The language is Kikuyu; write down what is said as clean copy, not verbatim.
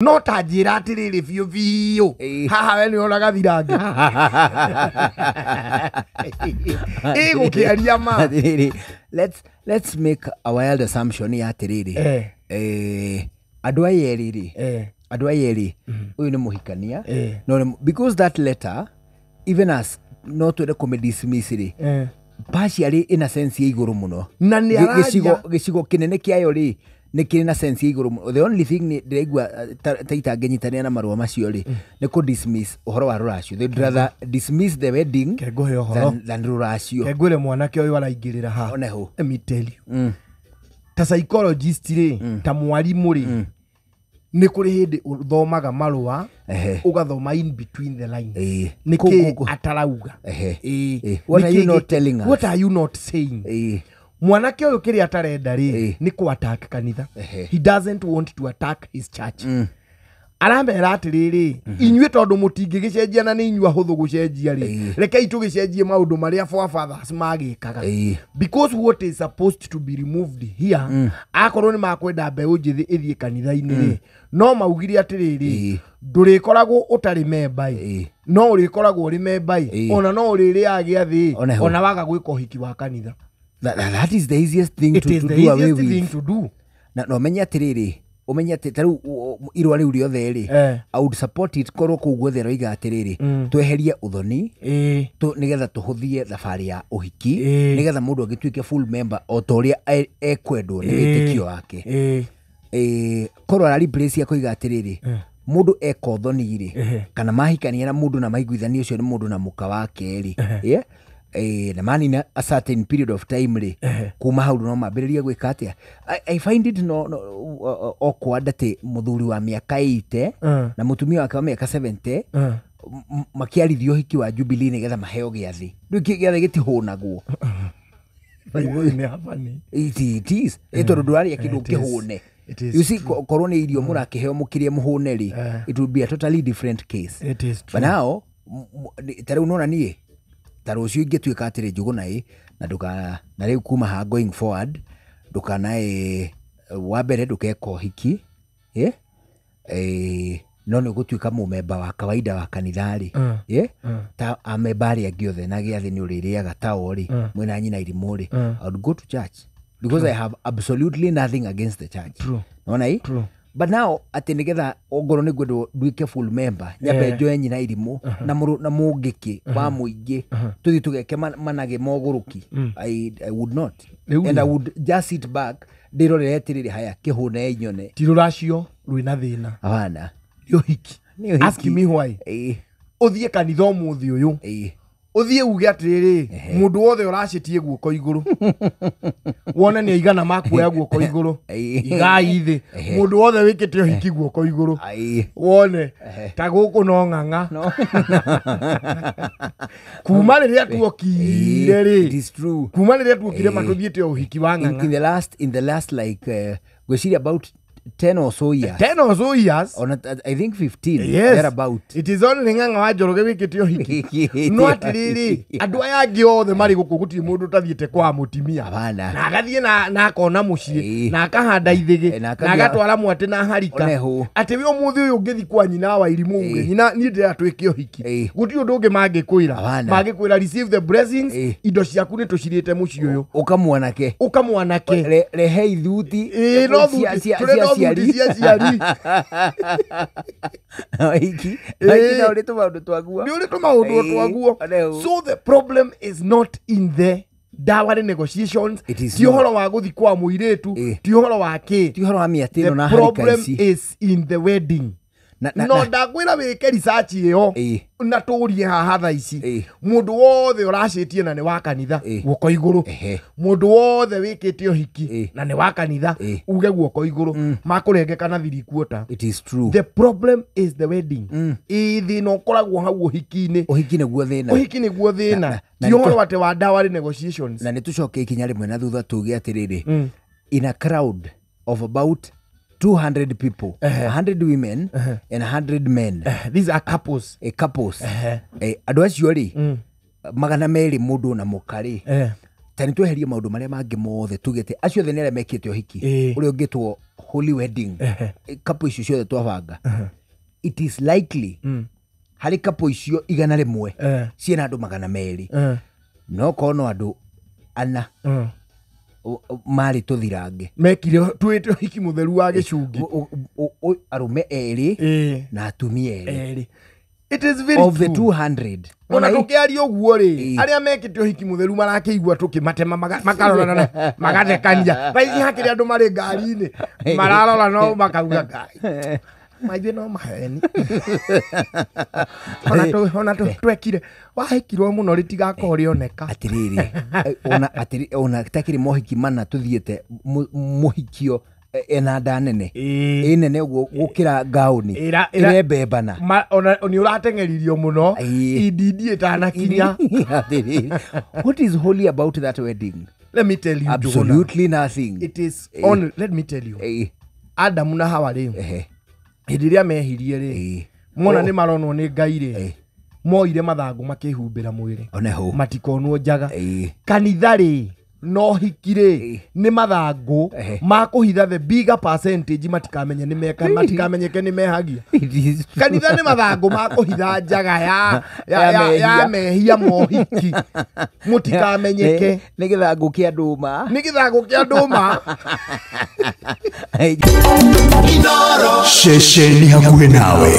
No ta njĩra atĩrĩrĩ, biũ biũ, haha we nĩ onaga thirange ĩgũkĩaria ma. Atĩrĩrĩ, let's make a wild assumption ya atĩrĩrĩ, andũ aya erĩ rĩ, andũ aya erĩ, ũyũ nĩ mũhikania, no because that letter, even as no twende kũmĩ-dismiss rĩ, partially ina sense ya igũrũ mũno. Na nĩ araria. Gĩcigo kĩnene kĩayo rĩ, nĩ kĩrĩ na sense ya igũrũ mũno. The only thing nĩ ndĩraigua ta itangĩnyitanĩra na marũa macio rĩ, nĩ kũ dismiss ũhoro wa rũracio. They'd rather dismiss the wedding Ke ngũhe ũhoro. than rũracio. Ke ngwĩre, mwanake ũyũ araingĩrĩra ha. One hũ. Let me tell you, ta psychologist rĩ, ta mwarimũ rĩ, nĩ kũrĩ hĩndĩ ũthomaga marũa, ũgathoma in between the lines. Nĩ kĩ atarauga? What are Nĩ you not telling us? What are you not saying? Mwanake ũyũ kĩrĩa atarenda rĩ, nĩ kũ attack kanitha. He doesn't want to attack his church. Aramera atĩrĩrĩ, inyuĩ tondũ mũtingĩgĩcenjia na nĩ inyuĩ ahũthũ gũcenjia rĩ, rekei tũgĩcenjie maũndũ marĩa forefathers magĩkaga, because what is supposed to be removed here, akorwo nĩ makwenda mbeũ njĩthĩ ĩthiĩ kanitha-inĩ rĩ, no maugire atĩrĩrĩ, ndũrĩkoragwo ũtarĩ memba ĩ, no ũrĩkoragwo ũrĩ memba ĩ, ona no ũrĩrĩaga gĩathĩ, One hau. Ona waga gwĩka ũhiki wa kanitha. That is the easiest thing It to, is to the do away easiest with. thing to do. Na ũmenye atĩrĩrĩ, ũmenye atĩ ta rĩu irũa rĩu rĩothe rĩ, I would support it korwo kũu guothe roiga atĩrĩrĩ, tweherie ũthoni, nĩgetha tũhũthie thabarĩ ya ũhiki, nĩgetha mũndũ agĩtuĩke full member o ta ũrĩa ekwendwo nĩ wĩtĩkio wake. Korwo ara replace akoiga atĩrĩrĩ, mũndũ eka ũthoni rĩ, kana mahikania na mũndũ na maiguithania ũcio nĩ mũndũ na mũka wake rĩ, yeah? Na manina a certain period of time rĩ, kuma hau no mambĩrĩrie gwĩka atĩa. I find it no awkward atĩ mũthuri wa mĩaka 80 na mũtumia wake wa mĩaka 70 makĩarithio ũhiki wa Jubilee nĩgetha maheo gĩathĩ. Rĩu gĩathĩ gĩtihũnagwo. By the way, nĩ funny. It is. Tondũ ndũrarĩa kĩndũ It is. ũkĩhũne. It is You see, true. korwo nĩ irio mũrakĩheo mũkĩrĩe mũhũne rĩ, it would be a totally different case. It is true. But now, ta rĩu nona niĩ ta rũciũ ingĩtuĩka atĩrĩ, Njũgũna ĩ, na ndũka na rĩu kuma ha going forward ndũkanae, wa mbere ndũkeka ũhiki, no nĩ ũgũtuĩka mũmemba wa kawaida wa kanitha rĩ, ta amemba arĩa angĩ othe, na gĩathĩ nĩ ũrĩrĩaga tao rĩ, mwĩna nyina irimũ rĩ, I would go to church because I have absolutely nothing against the church. Nona ĩ? True. But now atĩ nĩgetha ongorwo nĩ ngwendwo nduĩke full member, nyambe njoe nyina irimũ na mũrũ na mũngĩkĩ wa mũingĩ, tũthiĩ tũgeke manage mogũrũki, I would not. Rĩu And I rĩ. would just sit back ndĩrorere atĩrĩrĩ, haya kĩhũne nyone. Ti rũracio rwĩna thĩna. Hapana. Nĩ ũhiki. Nĩ ũhiki. Ask me why. Ũthiĩ kanitha ũmũthĩ ũyũ, ũthiĩ uge atĩrĩrĩ, mũndũ wothe ũracĩtie guoko igũrũ, wone nĩ aigana makuoya guoko igũrũ. Igai thĩ. Mũndũ wothe wĩkĩte ũhiki guoko igũrũ, wone ta gũkũ no ng'ang'a. No. Kuma rĩrĩa tuokire It rĩ, is true. kuma rĩrĩa tuokire matũthiĩte ũhiki wa In ng'ang'a. the last like ngwĩciria about 10 or so years. 10 or so years. On I think 15, Yes. thereabout. It is only ng'ang'a wa Njoroge wĩkĩte ũhiki. No atĩrĩrĩ, andũ aya angĩ othe marĩ gũkũ, gũtirĩ mũndũ ũtathiĩte kwa mũtimia Hapana. na agathiĩ na akona mũciĩ, na akahanda ithĩgĩ, Na na agatwara mwatĩ na harika. Oneho. Atĩ we ũmũthĩ ũyũ ũngĩthi kwa nyina wa irimũ uge, "Nyina, niĩ ndĩrenda twĩke ũhiki," gũtirĩ ũndũ ũngĩ mangĩkwĩra. Hapana. Mangĩkwĩra, "Receive the blessings, indo ciaku nĩ tũcirĩte mũciĩ ũyũ." Ũka mwanake. Ũka mwanake. Rehe ithuti Ĩĩ, no thuti tũrĩ cia no thuti aciari. Cia aciari. Iki iki na ũrĩ tũmaũndũ twaguo. Nĩ ũrĩ tũmaũndũ twaguo. Oneho. So the problem is not in the dowry negotiations. It is Ti not. ũhoro wa gũthi kwa mũirĩtu, ti ũhoro wa kĩ. Ti ũhoro wa mĩatĩ The ĩno na harika problem ici. is in the wedding. Na No ndakwĩra wĩke research ĩyo, na tũrie haha thaa ici, mũndũ wothe ũracĩtie na nĩ wa kanitha, guoko igũrũ. Mũndũ wothe wĩkĩte ũhiki na nĩ wa kanitha, uge guoko igũrũ, makũrengeka na 3/4. It is true. The problem is the wedding. Ĩ, thĩna ũkoragwo hau ũhiki-inĩ. Ũhiki nĩguo thĩna. Ũhiki nĩguo thĩna, na ti ũhoro atĩ wa dowry negotiations. Na nĩ tũcoke ikinya rĩmwe na thutha tuge atĩrĩrĩ, in a crowd of about 200 people, 100 women and 100 men, These are couples. Couples, andũ acio rĩ, 200 mũndũ na mũka rĩ, Ta nĩ tweherie maũndũ marĩa mangĩ mothe tugĩte acio othe nĩ arĩa mekĩte ũhiki ũrĩa ũngĩtwo holy wedding, couple icio ciothe twabanga, it is likely harĩ couple icio 100 ciĩna andũ 200, no korwo no andũ 4 marĩ tũthirange mekire twĩte ũhiki mũtheru wa gĩcungi, arũme 2 na atumia 2. It is very of the true. 200 Ona tũkĩaria ũguo rĩ, arĩa mekĩte ũhiki mũtheru marakĩigua tũkĩmatema makarorana magathekania. Thaa ici hakĩrĩ andũ marĩ ngari-inĩ mararora no makauga Ngai maithuĩ no maheni. Ona twekire wahĩkirwo mũno rĩtigakorwo rĩoneka. Atĩrĩrĩ, ona takĩrĩ mohiki mana tũthiĩte mũhikio ena nda nene ĩ nene ũguo gũkĩra ngaũni ĩrembembana, ona nĩ ũrateng'eririo mũno indindi ĩtanakinya. What is holy about that wedding? Let me tell you, absolutely nothing. It is only, let me tell you, Adamu na Hawa rĩ, hĩndĩ ĩrĩa mehirie rĩ, mona nĩ maronwo nĩ Ngai rĩ, moire mathangũ makĩhumbĩra mwĩrĩ matikonwo njaga. Kanitha rĩ, no hiki rĩ, nĩ mathangũ makũhitha the bigger percentage matikamenye nĩ meka, matikamenyeke nĩ mehagia. Kanitha nĩ mathangũ makũhitha njaga ya mehia mohiki mũtikamenyeke. Nĩ gĩthangũ kĩa ndũma, nĩ gĩthangũ kĩa ndũma. Ceceni hakuhĩ nawe.